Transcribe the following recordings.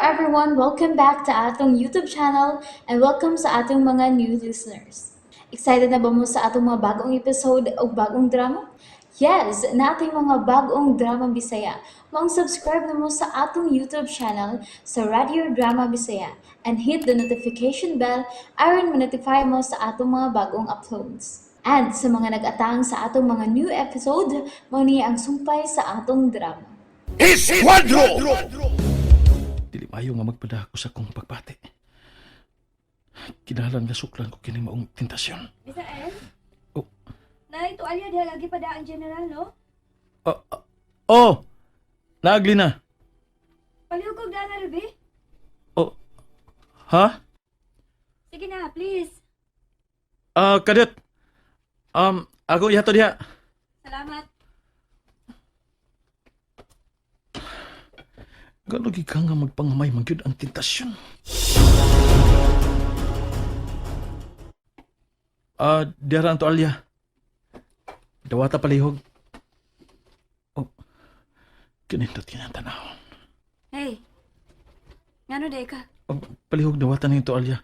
everyone! Welcome back to atong YouTube channel and welcome sa atong mga new listeners. Excited na ba mo sa atong mga bagong episode o bagong drama? Yes, nating mga bagong drama Bisaya. Maong subscribe na mo sa atong YouTube channel sa Radio Drama Bisaya and hit the notification bell aron ma-notify mo sa atong mga bagong uploads. And sa mga nag-atang sa atong mga new episode, mao ni ang sumpay sa atong drama. Esquadro! Dili maayo nga magpadako sa akong pagbati. Kinahanglan nga suklan ko kini maong tentasyon. Misael? Oh. Nay, tualya diha lagi pa ang general, no? Oh, oh, oh! Naagli na. Palihog kog dana, Ruby. Oh. Ha? Sige na, please. Ah, kadet. Ako ihato diha. Salamat. Ganogi ka nga magpangamay man gyud ang tentasyon. Ah, diha ra ang tualya. Dawata palihog. Oh. Kinindot kinang tanawon. Hey. Ngano day ka? Oh, palihog dawata ning tualya.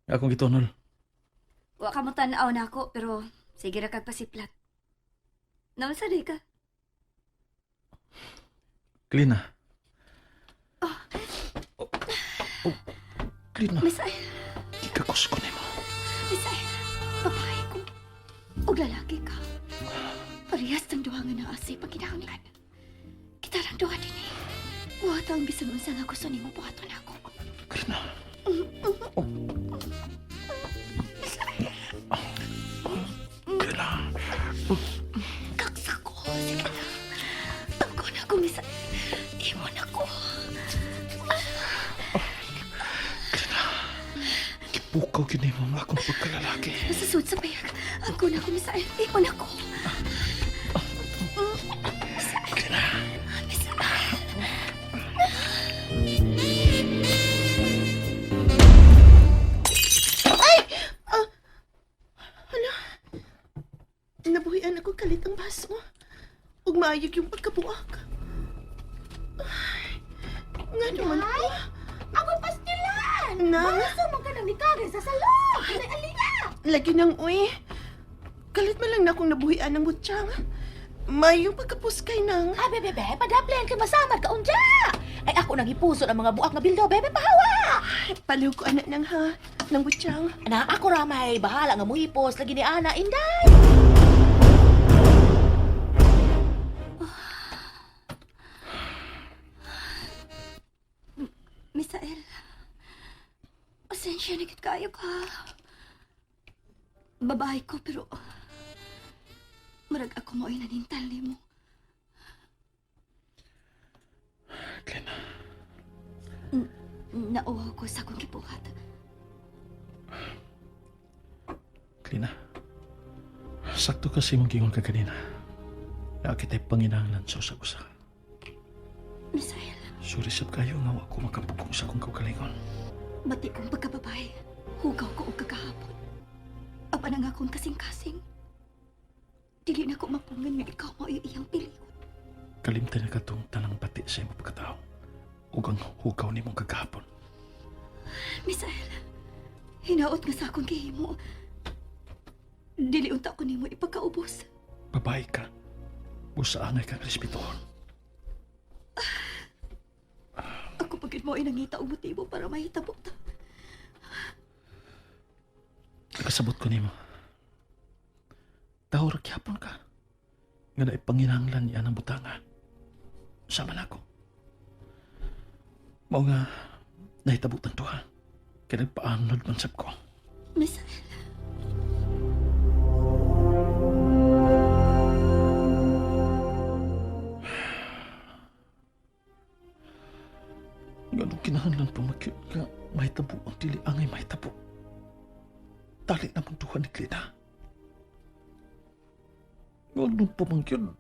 Akong gitunol. Wa ka mo tan-aw na ako, pero sige ra kag pasiplat. Naunsa day ka? Klina. Oh, oh, Klina, Misael, gikakos ko nimo. Misael, babae ko. Og lalaki ka. Parehas tang duha nga naa sa ipakinahanglan. Kita rang duha dinhi. Buhat ang bisan unsa nga gusto nimo buhaton ako. Klina. Oh. Klina. Kaksa ko. Sige na. Ako na ko, Misael. Imo na ko. Gipukaw gyud nimo ang akong pagkalalaki. Nasasud sa payag. Ako na ko, Misael. Imo na ko. Klina. Misael. Nabuhian ako kalit ang baso. Ug maayog yung pagkabuak. Ay, nga naman ko. Ako pastilan! Nang, Gusto mo ka nang nikagay sa salon! Kanay alina! lagi nang uy. Kalit man lang na akong nabuhian ng butsyang. May yung pagkapuskay nang. Ah, bebe, bebe, padaplen kay masamad ka unja! Ay, ako nang ipuso ng mga buak nga bildo, bebe, pahawa! Palihog ko anak nang ha, ng butsyang. Na ako ramay, bahala nga muhipos, lagi ni Ana, inday! Misael. Pasensya na gid kayo ka. Babae ko pero murag ako mo'y nanintal nimo. Klina. Nauwaw ko sa akong gibuhat. Klina. Sakto kasi mong gingon ka kanina. Na kita'y panginahanglan sa usag-usa. Misael, Sorry sab kayo nga wa ko makapugong sa akong kaugalingon. bati kong pagkababae. Hugaw ko og kagahapon. Apan ang akong kasing-kasing. Dili na ko mapungan nga ikaw mo'y iyang piliyon. Kalimtan na katong tanang bati sa imong pagkatao. Ug ang hugaw nimong kagahapon. Misael, hinaot nga sa akong gihimo. Dili unta ko nimo ipagkaubos. Babae ka. Busa angay kang respetuhon. Ako pagid mo ay nangita og motibo para mahitabo ta. Nakasabot ko nimo. Tao ra gyapon ka. Nga naipanginahanglan niya ng butanga. Sama na ako. Mao nga nahitabo tang duha. Kay nagpaanod man sab ko. Misael, Nga nung kinahanglan pa makyut nga mahitabo ang dili angay mahitabo. Tali na mong duha ni Klina. Nga nung pamangyod.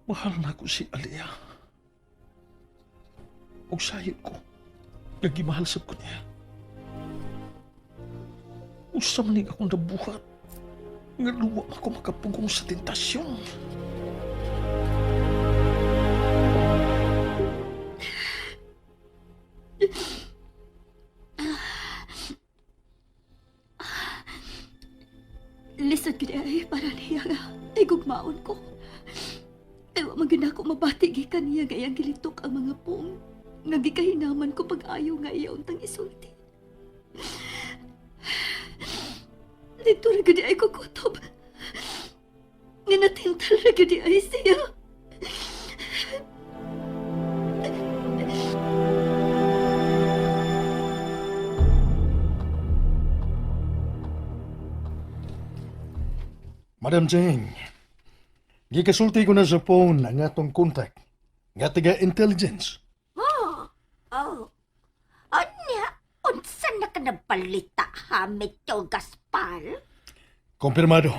Mahal na ko si Alia. Og sayod ko. Nga gimahal sab ko niya. Usa man ning akong nabuhat. Nga luwa ako makapugong sa tentasyon. gugmaon ko. Kay wa man gyud nako mabati gikan niya nga iyang gilitok ang mga puong nga gikahinaman ko pag-ayo nga iya untang isulti. Dito ra gyud ay ko kutob. Nga natintal ra gyud ay siya. Madam Jane, gikasulti ko na sa phone ang atong contact nga taga intelligence. Oh, oh. Anya, unsa na ka nabalita ha, Medyo Gaspar? Kompirmado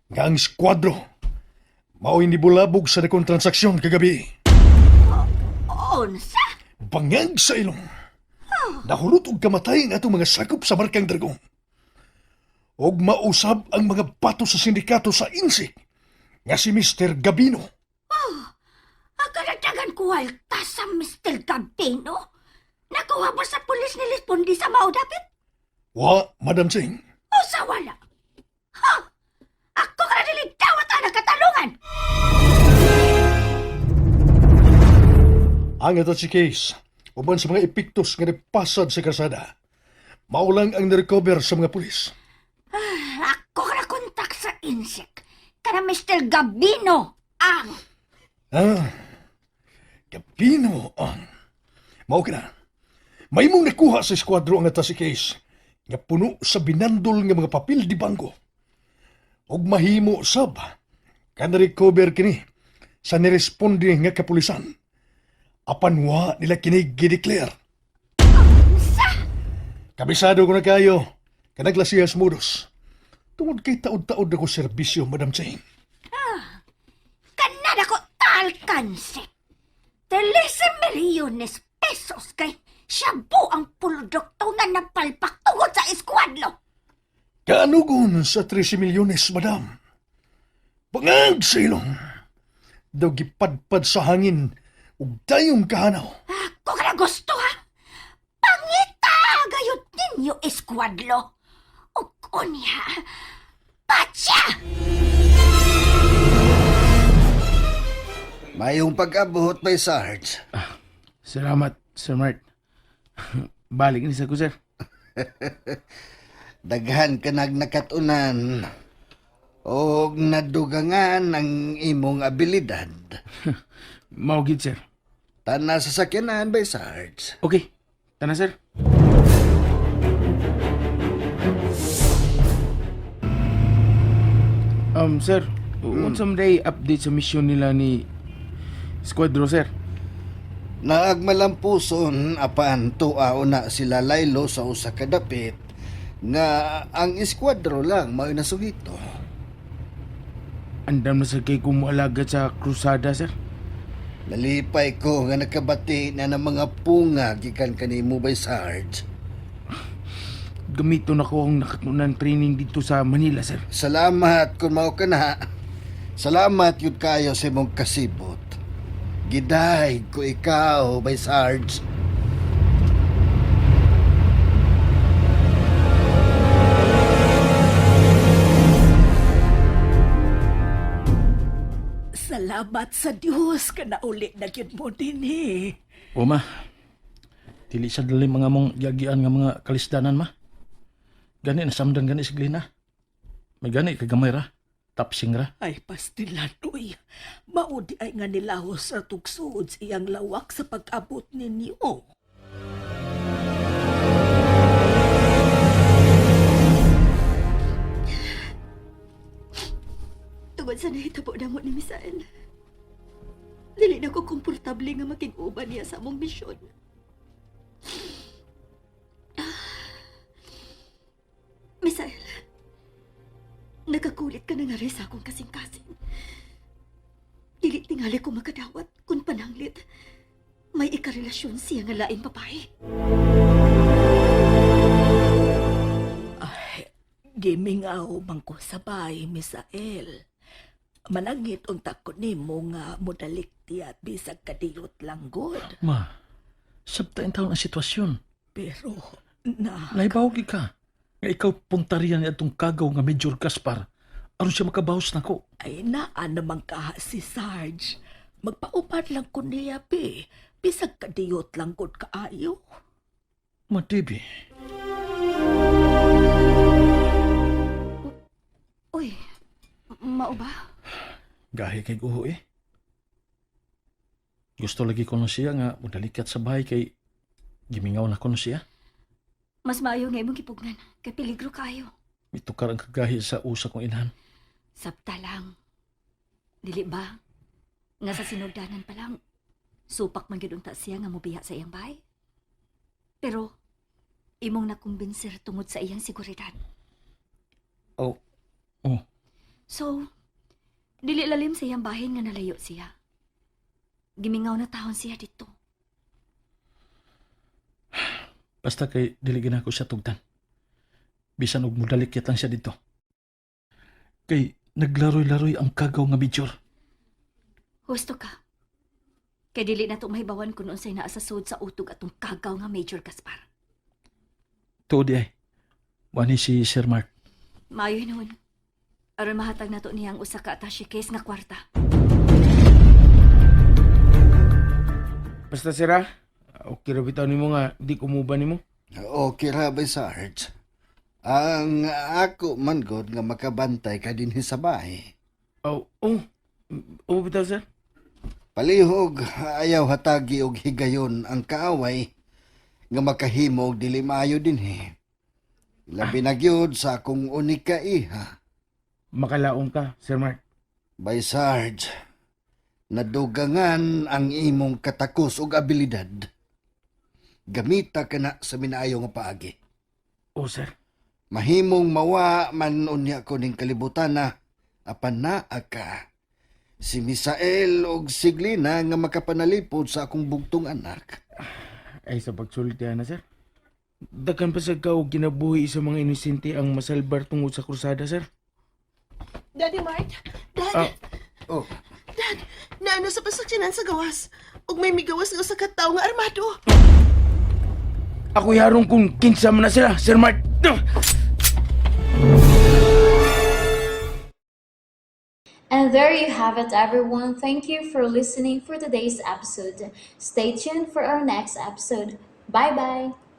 nga ang squadro mao'y nibulabog sa dakong transaksyon kagabi. Unsa? Bangag sa ilong. Nahulot og kamatay ang atong mga sakop sa Markang Dragong. Og mausab ang mga bato sa sindikato sa Insik nga si Mr. Gabino. Agaradagan ko alta sa Mr. Gabino? Nakuha ba sa pulis ni Lisbondi sa mao dapit? Wa, Madam Ching. O sa wala? Ha? Ako ka na dili dawat ang katalungan! Ang ito si case, uban sa mga epektos nga nipasad sa karsada. Maulang ang nirecover sa mga pulis. Ako ka na kontak sa insect. Kana Mr. Gabino ang... Ah, Gabino ang. Mao ka na. May mong nakuha sa eskuadro ang ata si case nga puno sa binandol nga mga papel di bangko. Og mahimo sab kan recover kini sa niresponde nga kapulisan. Apan wa nila kini gideclare. Sa? Kabisado ko na kayo, kanaglasihas modus. Tungod kay taod-taod ako serbisyo, Madam Cheng. Kanada ko talkanse. 13 milyones pesos kay shabu ang produkto nga napalpak tungod sa eskuadlo. Kaanugon sa 13 milyones, Madam. Bangag sa ilong. Daw gipadpad sa hangin ug dayong kahanaw. Ako ka na gusto ha? Pangita gayud ninyo eskuadlo. Ug unya, patya! Mayong pag-abuhot may Sarge. Salamat, Sir Mart. Balik ni sa ko, sir. Daghan ka nagnakatunan o nadugangan ang imong abilidad. Maugid, sir. Tana sa sakyanan by Sarge. Okay, tana, sir. Sir, unsa man day update sa mission nila ni Squadro, sir? Naagmalampuson apan tuao na sila laylo sa usa ka dapit nga ang eskuadro lang mao'y nasuhito. Andam na sa kay kumualaga sa krusada, sir. Nalipay ko nga nakabati na ng mga punga gikan kanimo by Sarge. Gamito na ko ang nakatunan training dito sa Manila, sir. Salamat kung mao ka na. Salamat yun kayo sa imong kasibot. Giday ko ikaw, by Sarge. Salamat sa Dios ka nauli na gyud mo dinhi. O ma, dili sa dali mga mong giagian nga mga kalisdanan ma. Gani nasamdan gani si Glina. May gani kagamay ra, tapsing ra. Ay pastilan uy. Maudi ay nga nilahos sa tugsod sa iyang lawak sa pag-abot ninyo. Tungod sa nahitabo namo ni Misael. Dili na ko komportable nga makig-uban niya sa among misyon. Misael, nakakulit ka na nga rin sa akong kasing-kasing. Dili tingali ko makadawat kung pananglit. May ikarelasyon siya nga laing babae. Ay, gimingaw man ko sabay, Misael. Manangit unta ko nimo nga modalik tiya bisag kadiyot lang gud. Ma, sabta taon ang sitwasyon. Pero na Naibaw gid ka. Nga ikaw puntarian ni atong kagaw nga Major Gaspar. Aron siya makabawas nako. Ay naa naman ka si Sarge. Magpaupan lang ko niya, be. Bisag kadiyot lang gud kaayo. Madibi. Uy, mao ba? Gahi kay guho eh. Gusto lagi ko na siya nga mudalikat sa bahay kay gimingaw na ko na siya. Mas maayo nga imong gipugnan kay peligro kaayo. Mitukar ang kagahi sa usa kong inhan. Sabta lang. Dili ba? Nga sa sinugdanan pa lang, supak man gyud unta siya nga mobiya sa iyang bahay. Pero imong nakumbinser tungod sa iyang seguridad. Oh. Oh, So, dili lalim sa iyang bahin nga nalayo siya. Gimingaw na taon siya dito. Basta kay dili gina ko siya tugtan. Bisan og mudalikyat lang siya dito. Kay naglaroy-laroy ang kagaw nga bijor. Husto ka. Kay dili na to mahibawan kung unsay naa sa sud sa utog atong kagaw nga Major Gaspar. Tuod di ay. Wani si Sir Mark. Maayo hinuon. Aron mahatag nato niya ang usa ka attache case nga kwarta. Basta sir ah, okay ra bitaw nimo nga di kumuba nimo. Okay ra bay Sarge. Ang ako man god nga makabantay ka dinhi sa bahay. Oh, oh. Oh bitaw sir. Palihog ayaw hatagi og higayon ang kaaway nga makahimo og dili maayo dinhi. Labi na gyud sa akong unika iha. Makalaom ka, Sir Mark. Bay Sarge, nadugangan ang imong katakos og abilidad. Gamita ka na sa minaayo nga paagi. Oh sir. Mahimong mawa man unya ko ning kalibutan na apan naa ka. Si Misael og Siglina nga makapanalipod sa akong bugtong anak. Ay sa pagsulti na sir. Daghan pa sa ka og ginabuhi sa mga inosente ang masalbar tungod sa krusada sir. Daddy Mark, Dad, Ah. Oh, Dad, naano sa pasaksinan sa gawas? Ug may migawas nga usa ka tawo nga armado. Ako yarong kung kinsa man na sila, Sir Mark. And there you have it, everyone. Thank you for listening for today's episode. Stay tuned for our next episode. Bye bye.